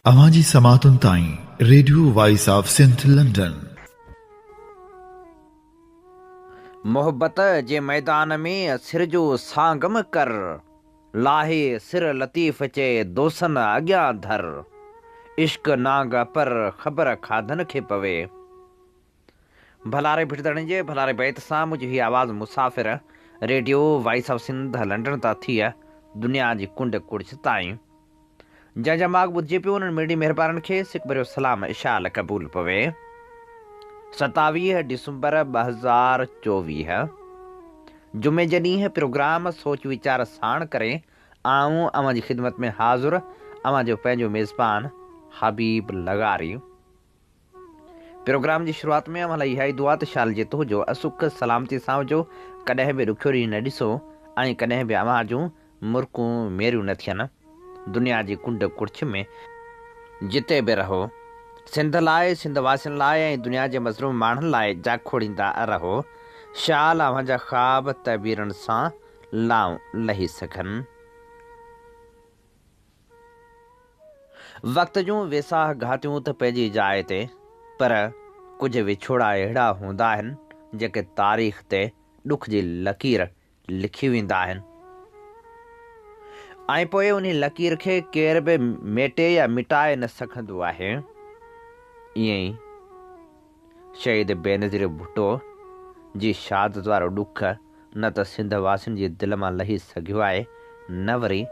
اوهان جي سماعتن تائين radio voice of Sindh London. محبت جي ميدان ۾ سر جو سانگم ڪر، لاهي سر لطيف چئي دوسن اڳيان ڌر، عشق نانگ اپر خبر کاڌن کي پوي. ڀلاري ڀٽ ڌڻي جي ڀلاري بيت سان منهنجو هي آواز مسافر radio voice of Sindh London تان ٿي دنيا جي ڪنڊ ڪڙڇ تائين. جنهن جا ماڳ ٻڌجي پيو انهن مڙني مهربانن کي سڪ ڀريو سلام شال قبول پوي. 27 ڊسمبر 2024 جمعي جي ڏينهن پروگرام سوچ ويچار ساڻ ڪري آئون اوهان جي خدمت ۾ حاضر اوهان جو پنهنجو ميزبان حبيب لغاري. پروگرام جي شروعات ۾ اوهان لاء اها ئي دعا ته شال جت هجو سک سلامتي سان هجو ڪڏهن به ڏکيو ڏينهن نه ڏسو ۽ ڪڏهن به اوهان جون مرڪون ميريون نه ٿين دنيا جي ڪنڊ ڪڙڇ ۾ جتي به رهو سنڌ لاء سنڌ واسين لاء ۽ دنيا جي مظلوم ماڻهن لاء جاکوڙيندا رهو شال اوهان جا خواب تعبيرن سان لائون لهي سگهن. وقت جون ويساهه گهاتيون ته پنهنجي جاء تي، پر ڪجهه وڇوڙا اهڙا هوندا آهن، جيڪي تاريخ تي ڏک جي لڪير لکي ويندا آهن ۽ پوء انهي لڪير کي ڪير به ميٽي يا مٽائي نه سگهندو آهي. ائين ئي شهيد بينظير ڀٽو جي شهادت وارو ڏک نه ته سنڌ واسين جي دل مان لهي سگهيو آهي نه وري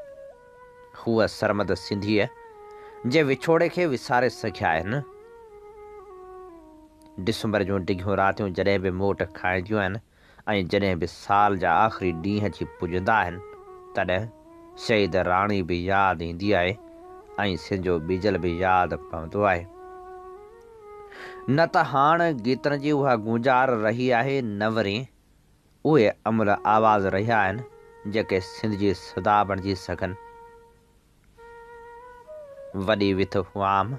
هوء سرمد سنڌيء جي وڇوڙي کي وساري سگهيا آهن. ڊسمبر جون ڊگهيون راتيون جڏهن به موٽ کائينديون آهن ۽ جڏهن به سال جا آخري ڏينهن اچي پڄندا آهن، تڏهن شهيد راڻي به ياد ايندي آهي ۽ سنجو ٻيجل به ياد پوندو آهي. نه ته هاڻ گيتن جي اها گونجار رهي آهي نه وري اهي املهه آواز رهيا آهن، جيڪي سنڌ جي صدا بڻجي سگهن. وڏي وٿ هئام،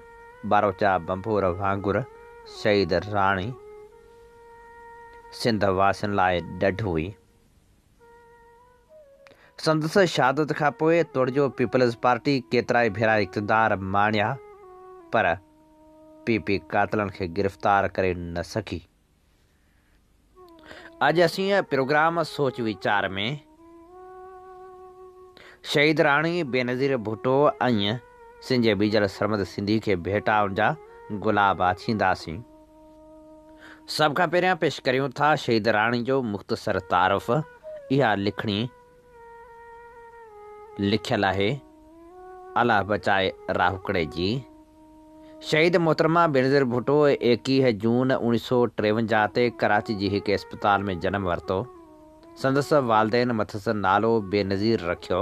ٻاروچا ڀنڀور وانگر شهيد راڻي سنڌ واسين لاء ڏڍ هئي. سندس شهادت کان پوء توڙجو پيپلز پارٽي ڪيترائي ڀيرا اقتدار ماڻيا پر پي پي قاتلن کي گرفتار ڪري نه سگهي. اڄ اسين پروگرام سوچ ويچار ۾ شهيد راڻي بينظير ڀٽو ۽ سنجي ٻيجل سرمد سنڌي کي ڀيٽائن جا گلاب آڇينداسين. سڀ کان پهريان پيش ڪريون ٿا شهيد راڻي جو مختصر تعارف. اها لکڻي لکيل آهي الله بچائي راهوڪڙي جي. شهيد محترمه بينظير ڀٽو 21 جون 1953 تي ڪراچي جي هڪ اسپتال ۾ جنم ورتو. سندس والدين مٿس نالو بينظير رکيو.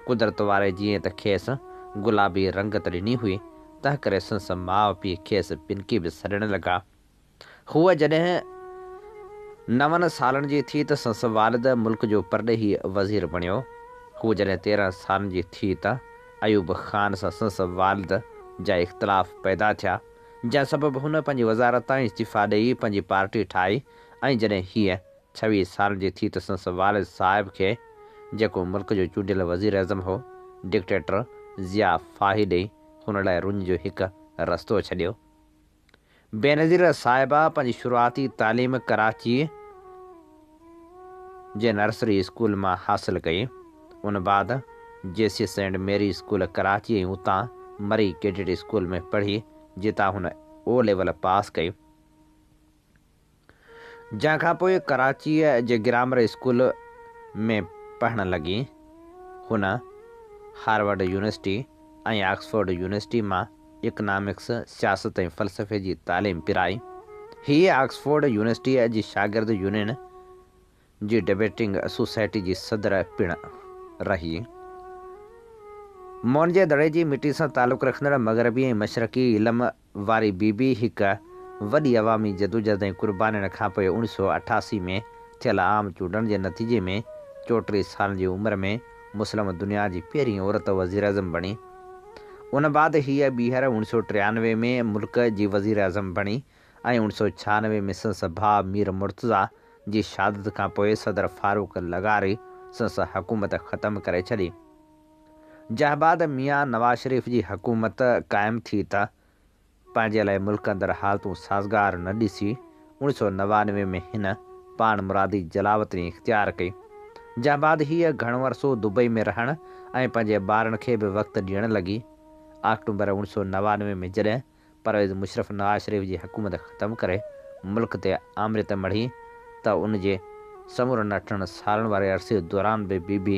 قدرت واري جيئن ته کيس گلابي رنگت ڏني هئي، تنهنڪري سندس ماء پيء کيس پنڪي به سڏڻ لڳا. هوء جڏهن نون سالن جي ٿي ته سندس والد ملڪ جو پرڏيهي وزير بڻيو. هوء جڏهن 13 سالن جي ٿي ته ايوب خان سان سندس والد جا اختلاف پيدا ٿيا، جنهن سبب هن پنهنجي وزارت تان استعيفا ڏيئي پنهنجي پارٽي ٺاهي ۽ جڏهن هيء 26 سالن جي ٿي ته سندس والد صاحب کي، جيڪو ملڪ جو چونڊيل وزيراعظم هو، ڊڪٽيٽر ضياء ڦاهي ڏيئي هن لاء رڃ جو هڪ رستو ڇڏيو. بينظير صاحبه پنهنجي شروعاتي تعليم ڪراچيء جي نرسري اسڪول مان حاصل ڪئي. ان بعد Jesus and Mary school Karachi ۽ اتان مري ڪيڊٽ اسڪول ۾ پڙهي، جتان هن او ليول پاس ڪئي. جنهن کان پوء ڪراچيء جي گرامر اسڪول ۾ پڙهڻ لڳي. هن هارورڊ يونيورسٽي ۽ آڪسفورڊ يونيورسٽي مان اڪنامڪس، سياست ۽ فلسفي جي تعليم پرائي. هيء آڪسفورڊ يونيورسٽيء جي شاگرد يونين جي ڊبيٽنگ سوسائٽي جي صدر پڻ رهي. موئن جي دڙي جي مٽي سان تعلق رکندڙ مغربي ۽ مشرقي علم واري بي بي هڪ وڏي عوامي جدوجهد ۽ قربانين کانپوء 1988 ۾ ٿيل عام چونڊن جي نتيجي ۾ 34 سالن جي عمر ۾ مسلم دنيا جي پهرين عورت وزيراعظم بڻي. ان بعد هيء ٻيهر 1993 ۾ ملڪ جي وزيراعظم بڻي ۽ 1996 ۾ سندس ڀاء مير مرتضيٰ جي شهادت کانپوء صدر فاروق لغاري سندس حڪومت ختم ڪري ڇڏي. جنهن بعد ميان نواز شريف جي حڪومت قائم ٿي ته پنهنجي لاء ملڪ اندر حالتون سازگار نه ڏسي 1999 ۾ هن پاڻ مرادي جلاوطني اختيار ڪئي. جنهن بعد هيء گهڻو عرصو دبئي ۾ رهڻ ۽ پنهنجي ٻارن کي به وقت ڏيڻ لڳي. آڪٽومبر 1999 ۾ جڏهن پرويز مشرف نواز شريف جي حڪومت ختم ڪري ملڪ تي آمريت مڙهي ته ان جي سمورن اٺن سالن واري عرصي دوران به بي بي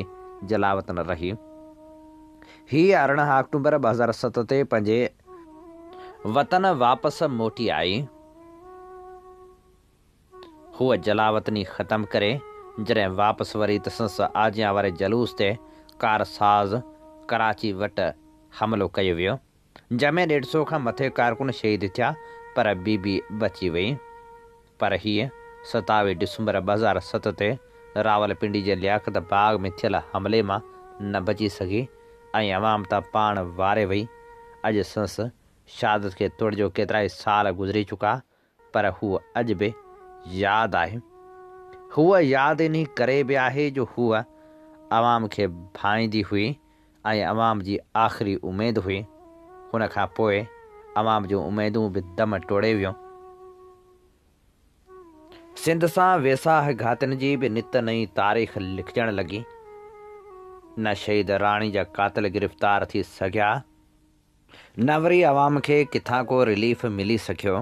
جلاوطن رهي. هيء 18 آڪٽومبر 2007 تي پنهنجي وطن واپس موٽي آئي. هوء جلاوطني ختم ڪري جڏهن واپس وري ته سندس آجيان واري جلوس تي ڪار ساز ڪراچي وٽ حملو ڪيو ويو، جنهن ۾ ڏيڍ سئو کان مٿي ڪارڪن شهيد ٿيا پر بي بي بچي وئي. پر هيء 27 ڊسمبر 2007 تي راولپنڊي جي لياقت باغ ۾ ٿيل حملي مان نه بچي سگهي ۽ عوام تان پاڻ واري وئي. اڄ سندس شهادت کي توڙي جو ڪيترائي سال گذري چڪا پر هوء اڄ به ياد آهي. هوء ياد انهي ڪري به آهي جو هوء عوام کي ڀائيندي هئي ۽ عوام جي آخري اميد هئي. هن کان پوء عوام جون اميدون به دم ٽوڙي ويون. سنڌ سان ويساهه گهاتين جي به نت نئين تاريخ لکجڻ لڳي. نه شهيد راڻي جا قاتل گرفتار ٿي سگهيا. نه وري عوام کي ڪٿان ڪو رليف ملي سگهيو.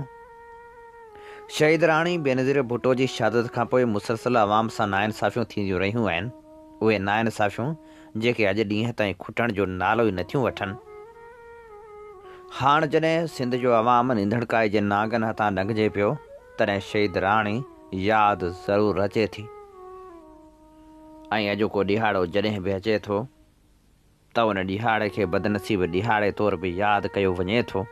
شهيد راڻي بينظير ڀٽو جي شهادت کانپوء مسلسل عوام سان ناانصافيون ٿينديون رهيون آهن. اهي ناانصافيون جيڪي اڄ ڏينهن تائين کٽڻ جو نالو ئي نٿيون وٺن. هاڻ جڏهن سنڌ جو عوام ننڌڻڪائي جي نانگن هٿان ڏنگجي پيو تڏهن شهيد راڻي ياد ضرور اچي ٿي. ۽ اڄوڪو ڏهاڙو جڏهن به اچي ٿو. ته ان ڏهاڙي کي بدنصيب ڏهاڙي طور به ياد ڪيو وڃي ٿو.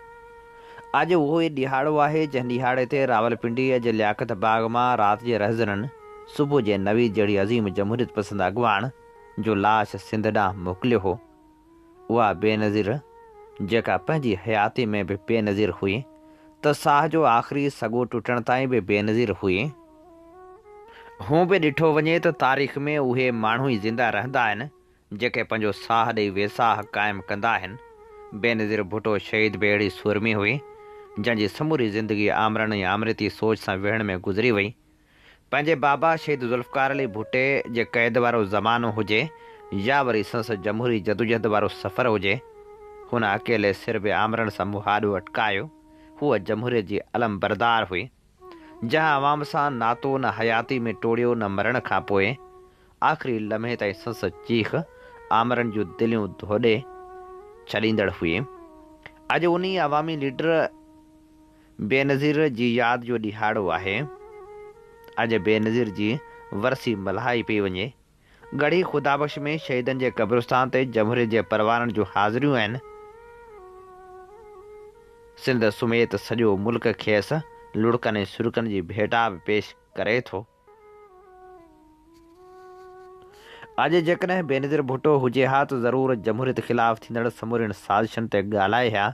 اڄ اهو ئي ڏهاڙو آهي، جنهن ڏهاڙي تي راولپنڊيء جي لياقت باغ مان رات جي رهزنن صبح جي نويد جهڙي عظيم جمهوريت پسند اڳواڻ جو لاش سنڌ ڏانهن موڪليو هو. اها بينظير، جيڪا پنهنجي حياتيء ۾ به بينظير هئي، ته ساهه جو آخري سڳو ٽٽڻ تائين به بينظير هئي. هونء به ڏٺو وڃي ته تاريخ ۾ اهي ماڻهو ئي زنده رهندا آهن، جيڪي پنهنجو ساهه ڏئي ويساهه قائم ڪندا آهن. بينظير ڀٽو شهيد به اهڙي سورمي هئي، جنهن جي سموري زندگي آمرن ۽ آمريتي سوچ سان وڙهڻ ۾ گذري وئي. پنهنجي بابا شهيد ذوالفقار علي ڀٽي جي قيد وارو زمانو هجي يا وري سندس جمهوري جدوجهد وارو سفر هجي، هن اڪيلي سر به آمرن سان مهاڏو اٽڪايو. هوء جمهوريت جي علمبردار هئي. جنهن عوام سان ناتو نه حياتي ۾ ٽوڙيو نه مرڻ کان پوء، آخري لمحي تائين سندس چيخ آمرن جون دليون ڌوڏي ڇڏيندڙ هئي. اڄ انهي عوامي ليڊر بينظير جي ياد جو ڏهاڙو آهي. اڄ بينظير جي ورسي ملهائي پئي وڃي. ڳڙهي خدا بخش ۾ شهيدن جي قبرستان تي جمهوريت جي پروانن جون حاضريون آهن. سنڌ سميت سڄو ملڪ کيس لڙڪن ۽ سرڪن جي ڀيٽا به پيش ڪري ٿو. اڄ جيڪڏهن بينظير ڀٽو هجي ها ته ضرور جمهوريت خلاف ٿيندڙ سمورين سازشن تي ڳالهائي ها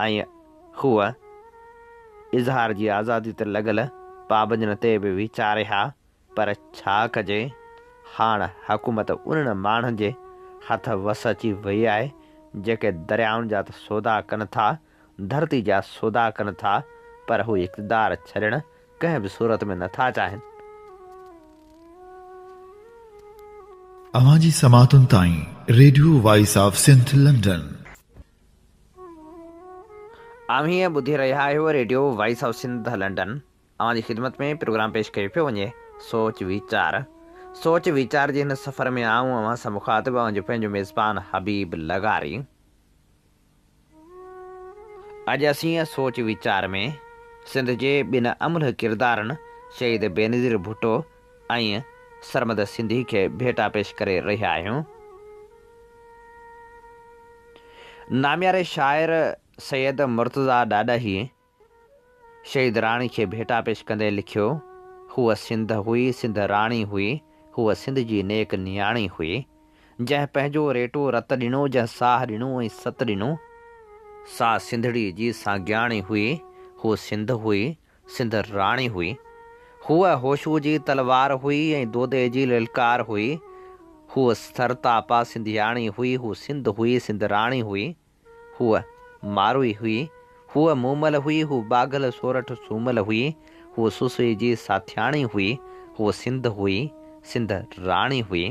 ۽ هوء اظهار جي آزادي تي لڳل پابندين تي به ويچاري ها. پر ڇا ڪجي، هاڻ حڪومت انهن ماڻهن جي هٿ وس اچي وئي آهي، جيڪي دريائن جا ته سودا ڪن ٿا، ڌرتي جا سودا ڪن ٿا، پر هو اقتدار ڇڏڻ ڪنهن به صورت ۾ نٿا چاهين. اوهان جي سماعتن تائين radio voice of Sindh London. اوهين ٻڌي رهيا آهيو radio voice of Sindh London. اوهان جي خدمت ۾ پروگرام پيش ڪيو پيو وڃي سوچ ويچار سوچ ويچار جي هن سفر ۾ آئون اوهان سان مخاطب اوهان جو پنهنجو ميزبان حبيب لغاري اڄ اسين سوچ ويچار ۾ سنڌ جي ٻن املهه ڪردارن شهيد بينظير ڀٽو ۽ سرمد سنڌي کي ڀيٽا پيش ڪري رهيا آهيون. نامياري شاعر سيد مرتضيٰ ڏاڏاهي شهيد راڻي کي ڀيٽا پيش ڪندي لکيو، هوء سنڌ هئي، سنڌ راڻي هئي، هوء سنڌ جي نيڪ نياڻي هئي، جنهن پنهنجو ريٽو رت ڏنو، جنهن ساهه ڏنو ۽ ست ڏنو، سا سنڌڙي جي سانگياڻي هئي، هوء سنڌ هئي، سنڌ راڻي هئي. هوء هوشو جي تلوار هئي ۽ دودي جي للڪار هئي. هوء سرتاپا سنڌياڻي هئي، هوء سنڌ هئي، سنڌ راڻي هئي، هوء ماروئي هئي، هوء مومل هئي، هوء ٻاگهل سورٺ سومل هئي، هوء سسئي جي ساٿياڻي هئي، هوء سنڌ هئي، سنڌ راڻي هئي.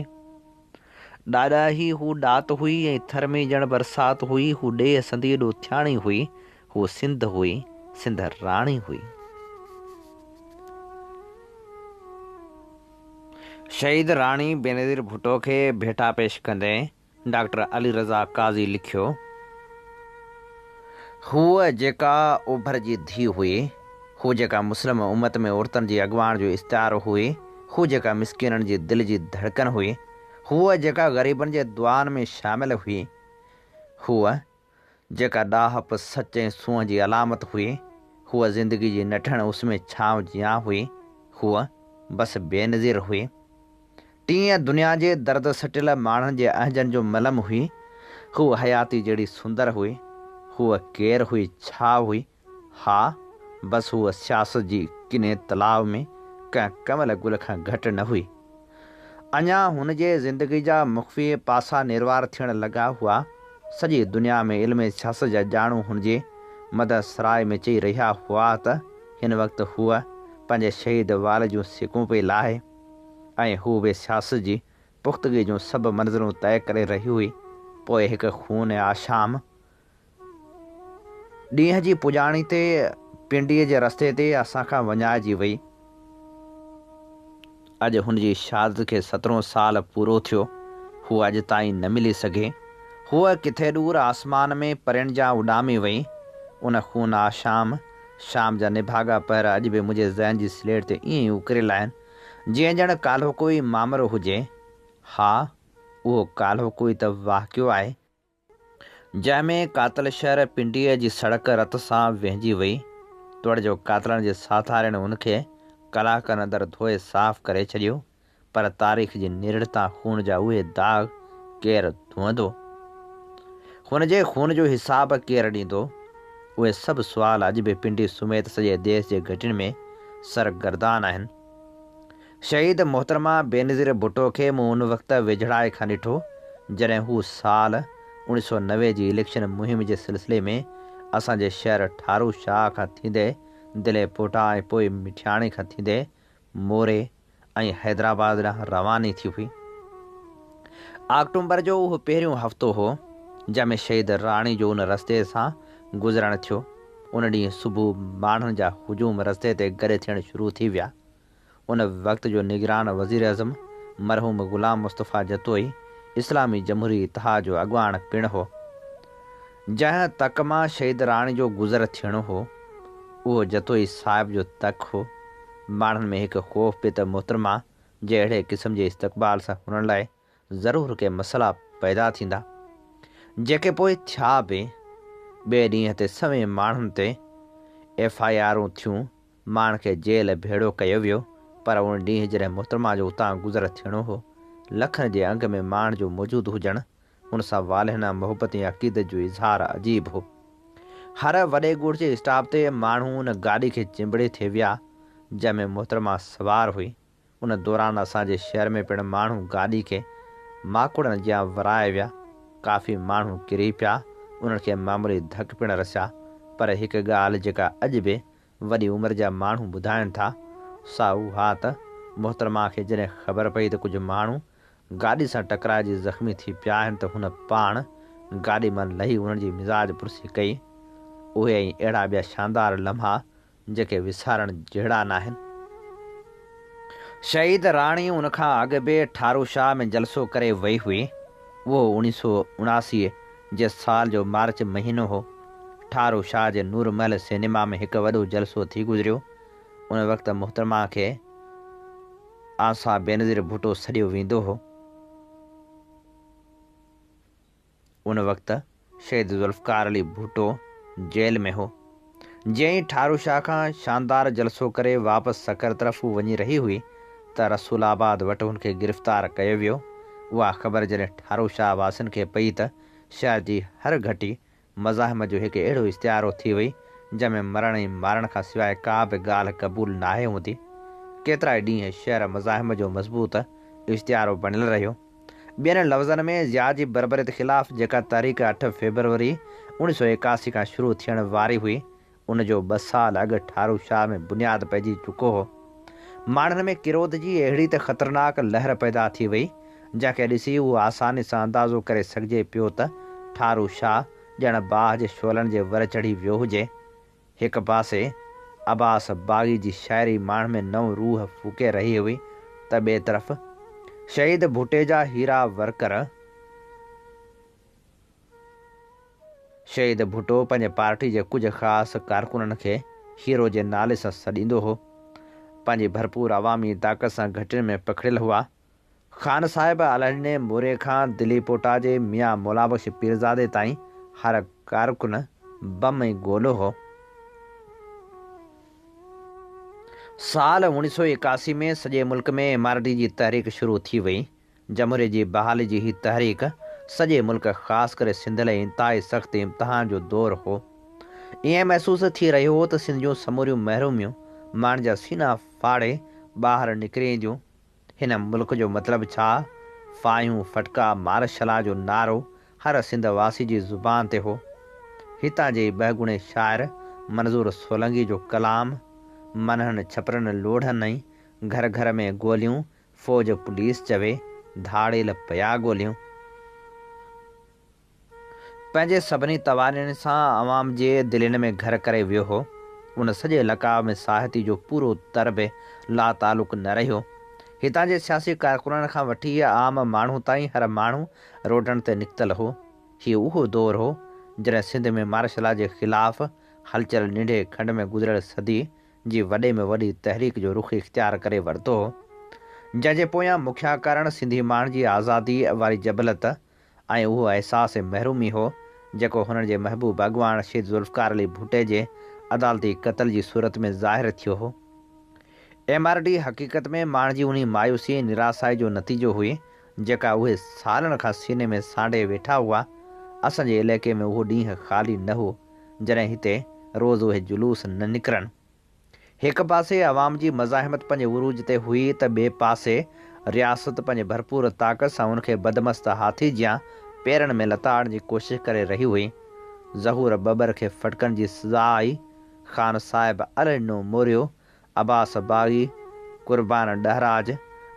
ڏاڏاهي هوء ڏات هئي ۽ ٿر ۾ ڄڻ برسات هئي، هوء ڏيهه سندي ڏوٿياڻي هئي، هوء سنڌ هئي، سنڌ راڻي هئي. شهيد راڻي بينظير ڀٽو کي ڀيٽا پيش ڪندي ڊاڪٽر علي رضا قاضي لکيو، هوء جيڪا اوڀر جي ڌيء هئي، هوء جيڪا مسلم امت ۾ عورتن جي اڳواڻ جو استعارو هئي، هوء جيڪا مسڪينن جي دل جي ڌڙڪن هئي، هوء جيڪا غريبن جي دعائن ۾ شامل هئي، هوء جيڪا ڏاهپ، سچ ۽ سونهن جي علامت هئي. هوء زندگي جي نٽهڻ اس ۾ ڇانو جيان هئي. هوء بس بينظير هئي. ٽين دنيا جي درد سٽيل ماڻهن جي اهنجن جو ملم هئي. هوء حياتي جهڙي سندر هئي. هوء ڪير هئي، ڇا هئي؟ ها، بس هوء سياست جي ڪني تلاء ۾ ڪنهن ڪنول گل کان گهٽ نه هئي. اڃا هن جي زندگي جا مخفي پاسا نروار ٿيڻ لڳا هئا. سڄي دنيا ۾ علم سياست جا ڄاڻو هن جي مدح سرائي ۾ چئي رهيا هئا ته هن وقت هوء پنهنجي شهيد والد جون سيڪون پئي لاهي ۽ هوء به سياست جي پختگي جون سڀ منزلون طئي ڪري رهي هئي. پوء هڪ خون آشام ڏينهن جي پڄاڻي تي پنڊيء جي رستي تي اسان کان وڃائجي وئي. اڄ هن جي شهادت کي سترهون سال پورو ٿيو. هوء اڄ تائين نه ملي سگهي. هوء ڪٿي ڏور آسمان ۾ پرين جيان اڏامي وئي. ان خون آشام شام جا نڀاڳا پهر اڄ به منهنجي ذهن جي سليٽ تي ائين ئي اڪريل آهن، جيئن ڄڻ ڪالهوڪو ئي مامرو هجي. ها، اهو ڪالهوڪو ئي ته واقعو آهي. جنهن ۾ قاتل شهر پنڊيء جي سڙڪ رت سان وهنجي وئي، توڙي جو قاتلن جي ساٿارين ان کي ڪلاڪن اندر ڌوئي صاف ڪري ڇڏيو، پر تاريخ جي نرڙ تان خون جا اهي داغ ڪير ڌوئندو؟ هن جي خون جو حساب ڪير ڏيندو؟ اهي سڀ سوال اڄ به پنڊي سميت سڄي ديس جي گهٽين ۾ سرگردان آهن. شهيد محترمه بينظير ڀٽو کي مون ان وقت ويجهڙائي کان ڏٺو، جڏهن هو سال 1990 جي اليڪشن مهم جي سلسلي ۾ اسان جي شهر ٺارو شاهه کان ٿيندي دلي پوٽا ۽ پوء مٺياڻي کان ٿيندي موري ۽ حيدرآباد ڏانهن رواني ٿي هئي. آڪٽومبر جو اهو پهريون هفتو هو، جنهن ۾ شهيد راڻي جو ان رستي سان گذرڻ ٿيو. ان ڏينهن صبح ماڻهن جا هجوم رستي تي گڏ ٿيڻ شروع ٿي ويا. ان وقت جو نگران وزيراعظم مرحوم غلام مصطفيٰ جتوئي اسلامي جمهوري اتحاد جو اڳواڻ پڻ هو. جنهن تڪ مان شهيد راڻي جو گذر ٿيڻو هو، اهو جتوئي صاحب جو تڪ هو. ماڻهن ۾ هڪ خوف به ته محترمه جي اهڙي قسم جي استقبال سان هنن لاء ضرور ڪي مسئلا پيدا ٿيندا، جيڪي پوء ٿيا به. ٻئي ڏينهن تي سوين ماڻهن تي ايف I آرون ٿيون، ماڻهن کي جيل ڀيڙو ڪيو ويو، پر ان ڏينهن جڏهن محترمه جو اتان گذر ٿيڻو هو، لکن جي انگ ۾ ماڻهن جو موجود هجڻ، ان سان والهانه محبت ۽ عقيدت جو اظهار عجيب هو. هر وڏي ڳوٺ جي اسٽاپ تي ماڻهو ان گاڏي کي چنبڙي ٿي ويا، جنهن ۾ محترمه سوار هئي. ان دوران اسان جي شهر ۾ پڻ ماڻهو گاڏي کي ماڪوڙن جيان ورائي ويا. ڪافي ماڻهو ڪري پيا، انهن کي معمولي ڌڪ پڻ رسيا، پر هڪ ڳالهه جيڪا اڄ به وڏي عمر جا ماڻهو ٻڌائين ٿا، سا اها ته محترمه کي جڏهن خبر پئي ته ڪجهه ماڻهو گاڏي سان ٽڪرائجي زخمي ٿي پيا آهن ته هن پاڻ گاڏي مان لهي انهن جي مزاج پرسي ڪئي. اهي ۽ اهڙا ٻيا شاندار لمحا جيڪي وسارڻ جهڙا ناهن. شهيد راڻي ان کان اڳ به ٺارو شاهه ۾ جلسو ڪري وئي هئي. اهو اوڻيهه سو اڻاسي جي سال جو مارچ مهينو هو. ٺارو شاهه جي نور محل سئنيما ۾ هڪ وڏو جلسو ٿي گذريو. ان وقت محترمه کي آنسا بينظير ڀٽو سڏيو ويندو هو. ان وقت شهيد ذوالفقار علي ڀٽو جيل ۾ هو. جيئن ئي ٺارو شاهه کان شاندار جلسو ڪري واپس سکر طرف هو وڃي رهي هئي ته رسول آباد وٽ هن کي گرفتار ڪيو ويو. اها خبر جڏهن ٺارو شاهه واسين کي پئي ته شهر جي هر گهٽي مزاحمت جو هڪ اهڙو استعارو ٿي وئي جنهن ۾ مرڻ ۽ مارڻ کان سواء ڪا به ڳالهه قبول ناهي هوندي. ڪيترائي ڏينهن شهر مزاحمت جو مضبوط استعارو بڻيل رهيو. ٻين لفظن ۾ ضياء جي بربريت خلاف جيڪا تحريڪ اٺ فيبروري 1981 کان شروع ٿيڻ واري هئي، ان جو ٻه سال اڳ ٺارو شاهه ۾ بنياد پئجي چڪو هو. ماڻهن ۾ ڪروڌ جي اهڙي ته خطرناڪ لهر پيدا ٿي وئي، جنهن کي ڏسي اهو آساني سان اندازو ڪري سگهجي پيو ته ٺارو شاهه ڄڻ باهه جي شعلن جي ور چڙهي ويو هجي. هڪ پاسي عباس باغي جي شاعري ماڻهن ۾ نئون روح ڦوڪي رهي هئي ته ٻئي طرف شهيد ڀٽي جا هيرا ورڪر، شهيد ڀٽو پنهنجي پارٽي جي ڪجهه خاص ڪارڪنن کي هيرو جي نالي سان سڏيندو هو، پنهنجي ڀرپور عوامي طاقت سان گهٽين ۾ پکڙيل هئا. خان صاحب الهڏني موري کان دليپوٽا جي ميان مولابخش پيرزادي تائين هر ڪارڪن بم ۽ گولو هو. سال 1981 ۾ سڄي ملڪ ۾ ايم آر ڊي جي تحريڪ شروع ٿي وئي. جمهوريت جي بحالي جي هي تحريڪ سڄي ملڪ خاص ڪري سنڌ لاء انتهائي سخت امتحان جو دور هو. ائين محسوس ٿي رهيو هو ته سنڌ جون سموريون محروميون ماڻهن جا سينا ڦاڙي ٻاهر نڪري اينديون. هن ملڪ جو مطلب ڇا؟ ڦاهيون ڦٽڪا مارشلا جو نعرو هر سنڌ واسي جي زبان تي هو. هتان جي ئي ٻهڳڻي شاعر منظور سولنگي جو ڪلام، منهن ڇپرن لوڙهن ۽ گهر گهر ۾ گوليون فوج پوليس چوي ڌاڙيل پيا ڳوليون. پنهنجي سڀني توانائين سان عوام جي دلين ۾ گهر ڪري ويو هو. ان سڄي لقاء ۾ ساهتي جو پورو تر به لاتعلق نه رهيو. هتان جي سياسي ڪارڪنن کان وٺي عام ماڻهو تائين هر ماڻهو روڊن تي نڪتل هو. هي اهو دور هو، جڏهن سنڌ ۾ مارشلا جي خلاف هلچل ننڍي کنڊ ۾ گذريل صدي جي وڏي ۾ وڏي تحريڪ جو رخ اختيار ڪري ورتو هو، جنهن جي پويان مکيه ڪارڻ سنڌي ماڻهن جي آزاديء واري جبلت ۽ اهو احساس محرومي هو، جيڪو هنن جي محبوب اڳواڻ شهيد ذوالفقار علي ڀٽي جي عدالتي قتل جي صورت ۾ ظاهر ٿيو هو. ايم آر ڊي حقيقت ۾ ماڻهن جي انهي مايوسي ۽ نراسائي جو نتيجو هئي، جيڪا اهي سالن کان سيني ۾ سانڍي ويٺا هئا. اسان جي علائقي ۾ اهو ڏينهن خالي نه هو، جڏهن هتي روز اهي جلوس نه نڪرن. هڪ پاسي عوام جي مزاحمت پنهنجي عروج تي هئي ته ٻئي پاسي رياست پنهنجي ڀرپور طاقت سان ان کي بدمست هاٿي جيان پيرن ۾ لتاڙڻ جي ڪوشش ڪري رهي هئي. ظهور ٻٻر کي ڦٽڪن جي سزا آئي، خان صاحب الهڏنو موريو عباس باغي، قربان ڏهراج،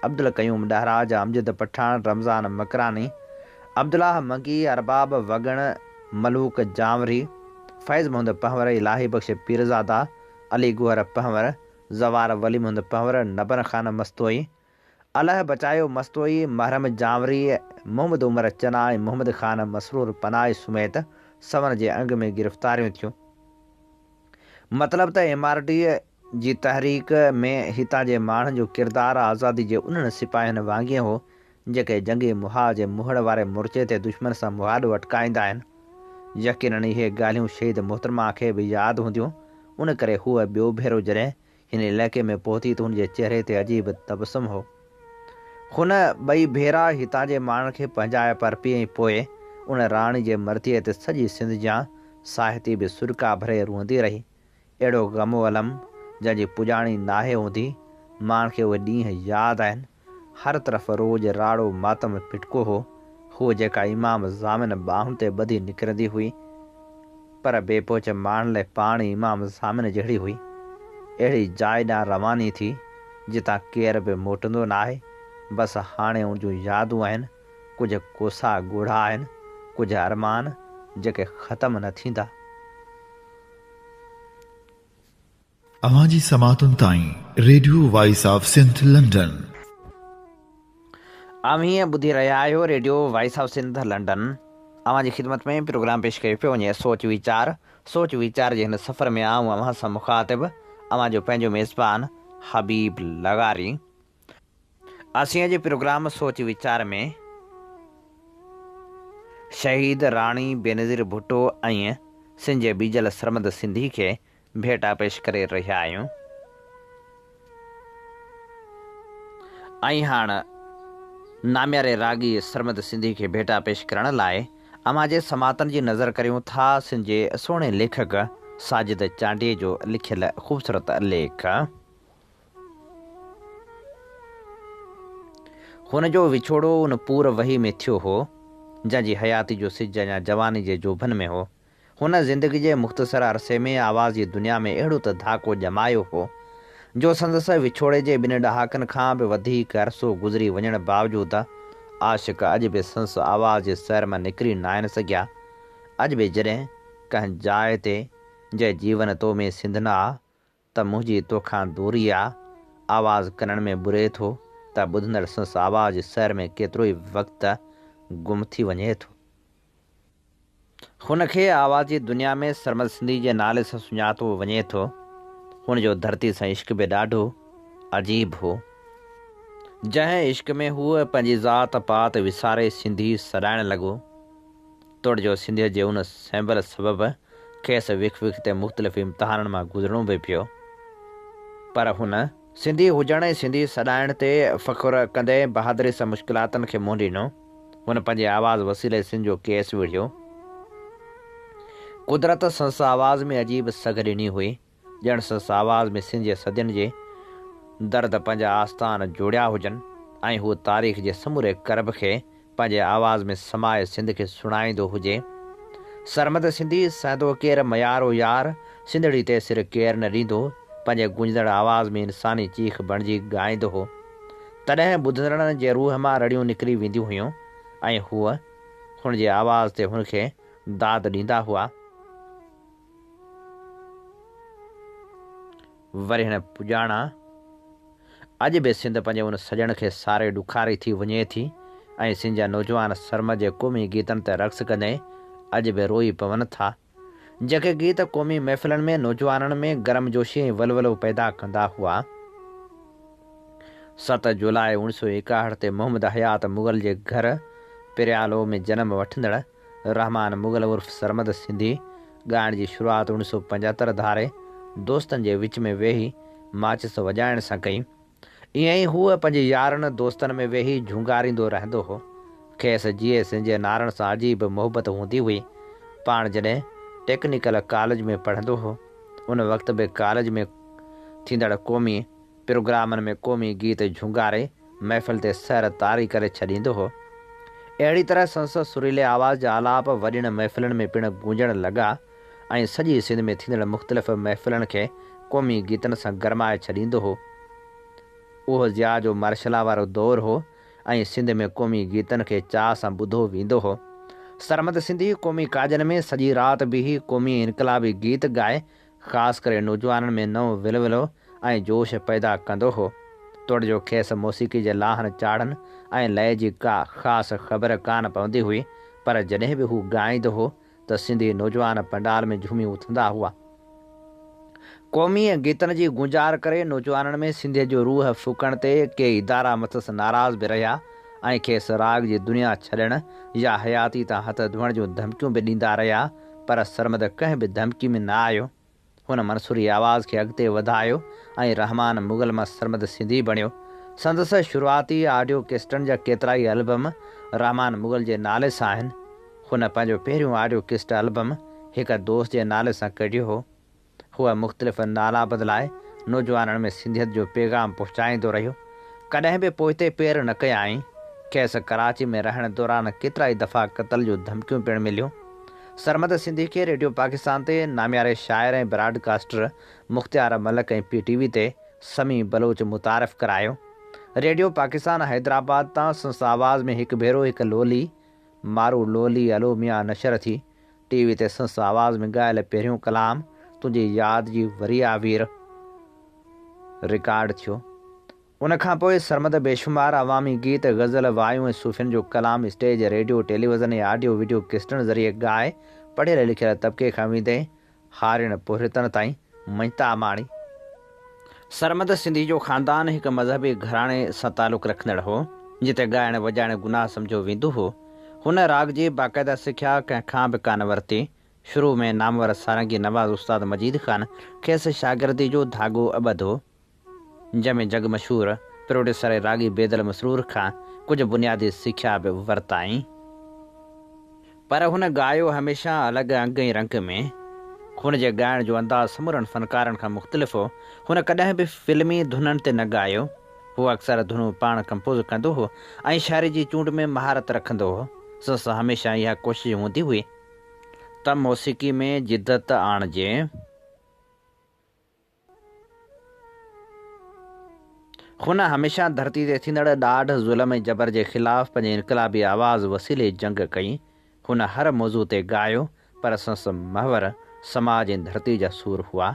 عبدالقيوم ڏهراج، امجد پٺاڻ، رمضان مڪراني، عبدالله منگي، ارباب وڳڻ، ملوڪ جانوري، فيض محمد پنهور، الاهي بخش پيرزاده، علي گوهر پنهور، زوار ولي محمد پنهور، نبن خان مستوئي، الهه بچايو مستوئي، محرم جانوري، محمد عمر چنا ۽ محمد خان مسرور پنائي سميت سون جي انگ ۾ گرفتاريون ٿيون. مطلب ته ايم آر ڊي جي تحريڪ ۾ هتان جي ماڻهن جو ڪردار آزادي جي انهن سپاهين وانگي هو، جيڪي جنگي محاذ جي مهڙ واري مورچي تي دشمن سان مهاڏو اٽڪائيندا آهن. يقينن اهي ڳالهيون شهيد محترمه کي به ياد هونديون، ان ڪري هوء ٻيو ڀيرو جڏهن هن علائقي ۾ پهتي ته هن جي چهري تي عجيب تبسم هو. هن ٻئي ڀيرا هتان جي ماڻهن کي پنهنجائپ ارپي ۽ پوء ان راڻي جي مرتيي تي سڄي سنڌ جيان ساهتي به سڏڪا ڀري روئندي رهي. اهڙو غم و الم جنهن جي پڄاڻي ناهي هوندي. ماڻهن کي اهي ڏينهن ياد آهن. هر طرف روڄ راڙو ماتم ڦٽڪو هو. هوء جيڪا امام ضامن ٻانهن تي ٻڌي نڪرندي هئي، پر بي پهچ ماڻهن لاء پاڻ ئي امام ضامن جهڙي هئي. اهڙي جاء ڏانهن رواني ٿي، جتان ڪير به موٽندو ناهي. بس هاڻي ان جون يادون آهن، ڪجهه ڪوسا ڳوڙها آهن، ڪجهه ارمان، جيڪي ختم نه ٿيندا. اوهان جي سماعتن تائين radio voice of Sindh London. اوهين ٻڌي رهيا آهيو radio voice of Sindh London. اوهان جي خدمت ۾ پروگرام پيش ڪيو پيو وڃي سوچ ويچار. سوچ ويچار جي هن سفر ۾ آئون اوهان سان مخاطب اوهان جو پنهنجو ميزبان حبيب لغاري. اسين اڄ پروگرام سوچ ويچار ۾ شهيد راڻي بينظير ڀٽو ۽ سنڌ جي ٻيجل سرمد سنڌي کي ڀيٽا پيش ڪري رهيا آهيون ۽ هاڻ نامياري راڳي سرمد سنڌي کي ڀيٽا پيش ڪرڻ لاء اوهان جي سماعتن جي نظر ڪريون ٿا سنڌ جي سهڻي ليکڪ ساجد چانڊيي جو لکيل خوبصورت ليک. هن جو وڇوڙو ان پور وهي ۾ ٿيو هو، جنهن جي حياتي جو سج اڃا جواني جي جوڀن ۾ هو. هن زندگي جي مختصر عرصي ۾ آواز جي دنيا ۾ اهڙو ته ڌاڪو ڄمايو هو، جو سندس وڇوڙي جي ٻن ڏهاڪن کان به وڌيڪ عرصو گذري وڃڻ باوجود عاشق اڄ به سندس آواز جي سحر مان نڪري ناهن سگهيا. اڄ به جڏهن ڪنهن جاء تي جي جيون تو ۾ سنڌ نه آ، ته منهنجي توکان دوري آ، آواز ڪنن ۾ ٻري ٿو ته ٻڌندڙ سندس آواز جي سحر ۾ ڪيترو ئي وقت گم ٿي وڃي ٿو. هن کي آواز جي دنيا ۾ سرمد سنڌي جي نالي سان سڃاتو وڃي ٿو. هن جو ڌرتي سان عشق به ڏاڍو عجيب هو. جنهن عشق ۾ هو پنهنجي ذات پات وساري سنڌي سڏائڻ لڳو. توڙي جو سنڌيء جي ان سيمبل سبب کيس وک وک تي مختلف امتحانن مان گذرڻو به پيو، پر هن سنڌي هجڻ ۽ سنڌي سڏائڻ تي فخر ڪندي بهادري سان مشڪلاتن کي منهن ڏنو. هن پنهنجي آواز وسيلي سنڌ جو ڪيس وڙهيو. قدرت سندس آواز ۾ عجيب سگهه ڏني هئي. ڄڻ سندس آواز ۾ سنڌ جي صدين جي درد پنهنجا آستان جوڙيا هجن ۽ هو تاريخ جي سموري ڪرب کي پنهنجي آواز ۾ سمائي سنڌ کي سڻائيندو هجي. سرمد سنڌي سهندو ڪير ميار او يار، سنڌڙي تي سر ڪير نه ڏيندو پنهنجي گونجندڙ آواز ۾ انساني چيخ بڻجي ڳائيندو هو. تڏهن ٻڌندڙن جي روح مان رڙيون نڪري وينديون هيون ۽ هو هن جي آواز تي هن کي داد ڏيندا هئا. ورهين پڄاڻان اڄ به سنڌ پنهنجي ان سڄڻ کي ساري ڏکاري ٿي وڃي ٿي ۽ سنڌ جا نوجوان سرمد جي قومي گيتن تي رقص ڪندي اڄ به روئي پون ٿا. جيڪي گيت قومي محفلن ۾ نوجوانن ۾ گرمجوشي ۽ ولولو پيدا ڪندا هئا. ست جولاء اوڻيھ سؤ ايڪاهٺ تي محمد حيات مغل جي گهر پريالو ۾ جنم وٺندڙ رحمان مغل عرف سرمد سنڌي ڳائڻ جي شروعات اوڻيھ سؤ پنجهتر ڌاري دوستن جي وچ ۾ ويهي ماچس وڄائڻ سان ڪئي. ائين ئي هو پنهنجي يارن دوستن ۾ ويهي جهونگاريندو رهندو هو. کيس جيئي سنڌ جي نعرن سان عجيب محبت هوندي هئي. پاڻ جڏهن ٽيڪنيڪل ڪاليج ۾ پڙهندو هو، ان وقت به ڪاليج ۾ ٿيندڙ قومي پروگرامن ۾ قومي گيت جهونگاري محفل تي سحر طاري ڪري ڇڏيندو هو. اهڙي طرح سندس سريلي آواز جا آلاپ وڏين محفلن ۾ پڻ گونجڻ لڳا ۽ سڄي سنڌ ۾ ٿيندڙ مختلف محفلن کي قومي گيتن سان گرمائي ڇڏيندو هو. اهو ضياء جو مارشلا وارو دور هو ۽ سنڌ ۾ قومي گيتن کي چاهه سان ٻڌو ويندو هو. سرمد سنڌي قومي ڪاڄن ۾ سڄي رات بيهي قومي ۽ انقلابي گيت ڳائي خاص ڪري نوجوانن ۾ نئون ولولو ۽ جوش پيدا ڪندو هو. توڙي جو کيس موسيقي جي لاهن چاڙهن ۽ لئي جي ڪا خاص خبر ڪانه پوندي هئي، پر جڏهن به هو ڳائيندو هو ته سنڌي نوجوان پنڊال ۾ جهومي اٿندا هئا. قومي گيتن جي گونجار ڪري نوجوانن ۾ سنڌيت جو روح ڦوڪڻ تي ڪي ادارا مٿس ناراض به رهيا ۽ کيس راڳ جي دنيا ڇڏڻ يا حياتي تان هٿ ڌوئڻ جون ڌمڪيون به ڏيندا رهيا، پر سرمد ڪنهن به ڌمڪي ۾ نه آيو. هن منصوري آواز کي اڳتي وڌايو ۽ رحمان مغل مان سرمد سنڌي بڻيو. سندس شروعاتي آڊيو ڪيسٽن جا ڪيترائي البم رحمان مغل جي نالي سان آهن. هن پنهنجو پهريون آڊيو ڪيسٽ البم هڪ دوست جي نالي سان ڪڍيو هو. هو مختلف نالا بدلائي نوجوانن ۾ سنڌيت جو پيغام پهچائيندو رهيو. ڪڏهن به پوئتي پير نه ڪيائين. کيس ڪراچي ۾ رهڻ دوران ڪيترائي دفعا قتل جون ڌمڪيون پڻ مليون. سرمد سنڌي کي ريڊيو پاڪستان تي نامياري شاعر ۽ broadcaster Mukhtiar Malik ۽ P T V تي سميع بلوچ متعارف ڪرايو. ريڊيو پاڪستان حيدرآباد تان سندس آواز ۾ هڪ ڀيرو هڪ لولي، مارو لولي الو ميان نشر ٿي. ٽي وي تي سندس آواز ۾ ڳايل پهريون ڪلام تنهنجي ياد جي وري آ وير رڪارڊ ٿيو. ان کان پوء سرمد بيشمار عوامي گيت، غزل، وايون ۽ صوفين جو ڪلام stage, radio, television ۽ audio video ڪيسٽن ذريعي ڳائي پڙهيل لکيل طبقي کان ويندي هارين پورهيتن تائين مڃتا ماڻي. سرمد سنڌي جو خاندان هڪ مذهبي گهراڻي سان تعلق رکندڙ هو، جتي ڳائڻ وڄائڻ گناهه سمجهيو ويندو هو. هن راڳ جي باقاعده سکيا ڪنهن کان به ڪانه ورتي. شروع ۾ نامور سارنگي نواز استاد مجيد خان کيس شاگردي جو ڌاڳو ٻڌو. جنهن ۾ جڳ مشهور پروڊيوسر ۽ راڳي بيدل مسرور کان ڪجهه بنيادي سکيا به ورتائين. پر هن ڳايو هميشه الڳ انگ ۽ رنگ ۾. هن جي ڳائڻ جو انداز سمورن فنڪارن کان مختلف هو. هن ڪڏهن به فلمي ڌنن تي نه ڳايو. هو اڪثر ڌنون پاڻ ڪمپوز ڪندو هو ۽ شاعري جي چونڊ ۾ مهارت رکندو هو. سندس هميشه اها ڪوشش هوندي هئي ته موسيقي ۾ جدت آڻجي. هن هميشه ڌرتي تي ٿيندڙ ڏاڍ، ظلم ۽ جبر جي خلاف پنهنجي انقلابي آواز وسيلي جنگ ڪئي. هن هر موضوع تي ڳايو، پر سندس محور سماج ۽ ڌرتي جا سور هئا.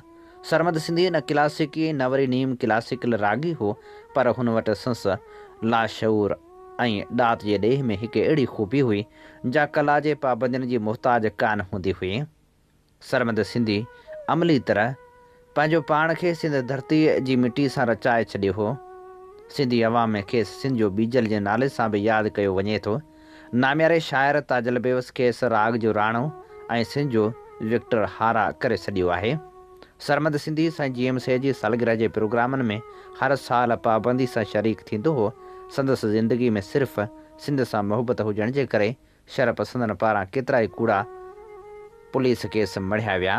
سرمد سنڌي نه ڪلاسيڪي ۽ نه وري نيم ڪلاسيڪل راڳي هو، پر هن وٽ سندس لاشعور ۽ ڏات جي ڏيهه ۾ هڪ اهڙي خوبي هئي، جا ڪلا جي پابندين جي محتاج ڪانه هوندي هئي. سرمد سنڌي عملي طرح پنهنجو پاڻ کي سنڌ ڌرتيء جي مٽيء سان رچائي ڇڏيو هو. سنڌي عوام ۾ کيس سنڌ جو ٻيجل جي نالي سان به ياد ڪيو وڃي ٿو. نامياري شاعر تاجل بيوس کيس راڳ جو راڻو ۽ سنڌ جو وڪٽر هارا ڪري سڏيو آهي. سرمد سنڌي سائين جي ايم سيد جي سالگرهه جي پروگرامن ۾ هر سال پابندي سان شريڪ ٿيندو هو. سندس زندگي ۾ صرف سنڌ سان محبت هجڻ جي ڪري شر پسندن پاران ڪيترائي ڪوڙا پوليس ڪيس مڙهيا ويا.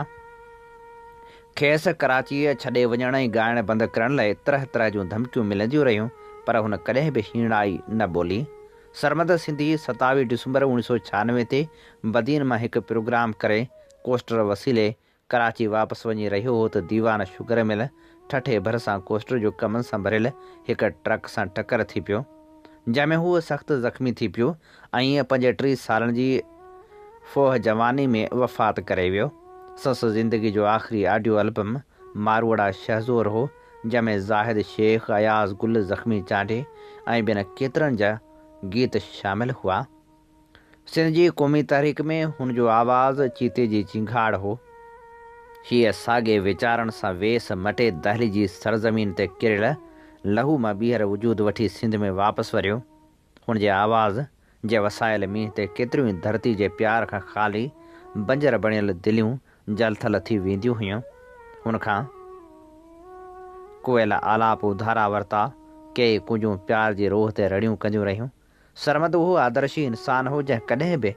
کيس ڪراچيء ڇڏي وڃڻ ۽ ڳائڻ بند ڪرڻ لاء طرح طرح جون ڌمڪيون ملنديون رهيون پر هن ڪڏهن به هيڻائي نه ٻولي. سرمد سنڌي 27 ڊسمبر 1996 تي بدين مان هڪ پروگرام ڪري ڪوسٽر وسيلي ڪراچي واپس وڃي رهيو هو ته ديوان شگر مل ٺٽي ڀرسان ڪوسٽر جو ڪمن سان ڀريل هڪ ٽرڪ سان ٽڪر ٿي پيو، جنهن ۾ هو سخت زخمي ٿي پيو ۽ 35 سالن جي ڦوهه جواني ۾ وفات ڪري ويو. سندس زندگي جو آخري آڊيو البم ماروئڙا شهزور هو، جنهن ۾ زاهد شيخ، اياز گل، زخمي چانڊيي ۽ ٻين ڪيترن جا گيت شامل هئا. سنڌ جي قومي تحريڪ ۾ هن جو آواز چيتي جي چينگهاڙ هو. هيء ساڳئي ويچارن سان ويس مٽي دهلي جي سرزمين تي ڪريل لهو مان ٻيهر وجود وٺي سنڌ ۾ واپس وريو. هن جي آواز جي وسايل مينهن تي ڪيتريون ئي ڌرتي جي پيار کان خالي بنجر بڻيل دليون جل ٿل ٿي وينديون هيون. هن کان ڪوئل آلاپ اڌارا ورتا، ڪيئي ڪونجون پيار جي روح تي رڙيون ڪنديون رهيون. سرمد اهو آدرشي انسان هو جنهن ڪڏهن به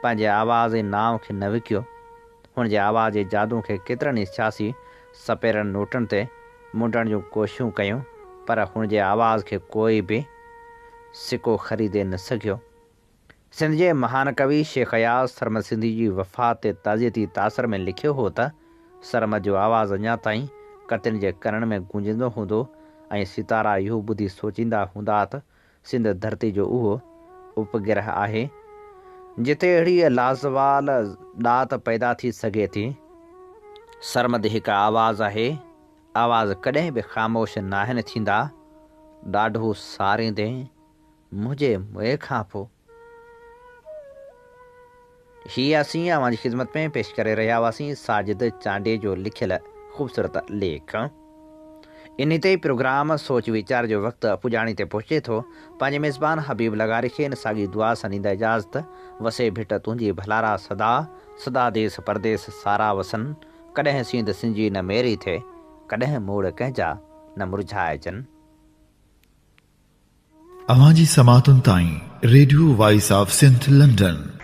پنهنجي آواز ۽ نانء کي نه وڪيو. هن جي آواز جي جادو کي ڪيترن ئي سياسي سپيرن نوٽن تي منڊڻ جون ڪوششون ڪيون پر هن جي آواز کي ڪوئي به سڪو خريدي نه سگهيو. سنڌ جي مهان ڪوي شيخ اياز سرمد سنڌي جي وفات تي تعزيتي تاثر ۾ لکيو هو ته، سرمد جو آواز اڃا تائين ڪتين جي ڪنن ۾ گونجندو هوندو ۽ ستارا اهو ٻڌي سوچيندا هوندا ته سنڌ ڌرتي جو اهو اپگرهه آهي، جتي اهڙي لازوال ڏات پيدا ٿي سگهي ٿي. سرمد هڪ آواز آهي، آواز ڪڏهن به خاموش ناهن ٿيندا، ڏاڍو ساريندين منهنجي مئي کان پو. هي اسين اوهان جي خدمت ۾ پيش ڪري رهيا هئاسين ساجد چانڊيي جو لکيل خوبصورت ليک. انهي تي ئي پروگرام سوچ ويچار جو وقت پڄاڻي تي پهچي ٿو. پنهنجي ميزبان حبيب لغاري کي ان ساڳي دعا سان ڏيندا اجازت، وسي ڀٽ تنهنجي ڀلارا سدا، سدا ديس پرديس سارا وسن، ڪڏهن سينڌ سنجي نه ميري ٿئي، ڪڏهن موڙ ڪنهن جا نه مرجهائجن. اوهان جي سماعتن تائين radio voice of Sindh London.